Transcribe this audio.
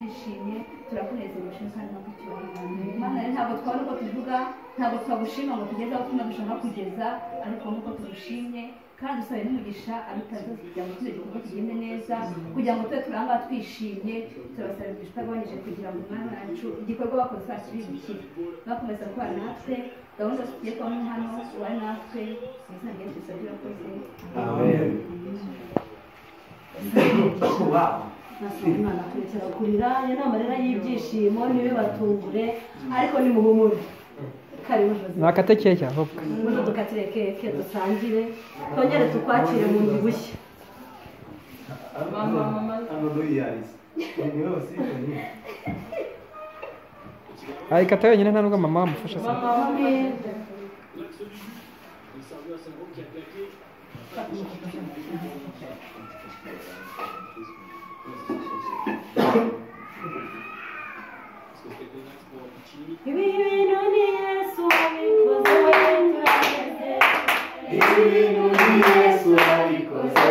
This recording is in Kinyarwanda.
Turishimye, turakunezerewe kandi no kucyubahiro. Mana rero ntabwo twabona uko tuvuga, ntabwo twagushima ngo tugeze aho tuma dushaka kugeza, ariko nuko tugushimye kandi dusabe n'umugisha abitazo kugira ngo kino gikorwa kigende neza, kugira ngo tube turanga twishimye. Turabasaba umugisha utagabanyije kugira ngo umwana wacu igikorwa bakoze bakibibukire, bakomeza kubana natwe gahunda tugiye kubamo hano, ubane natwe mu izina rya Yesu dusabye urakoze. Amen. Umwana turekera kurira, iyo ni amarira y'ibyishimo, ntibibatungure ariko nimuhumure. Karibu Joseph. Nakate keke ahubwo. Muze dukatire keke dusangire, twongere tukwakire mu nzu bushya. Ayikata wenyine nta nubwo mama wamufasha se. Ibi bintu ni Yesu wabikoze, turageze. Ibi bintu ni Yesu wabikoze,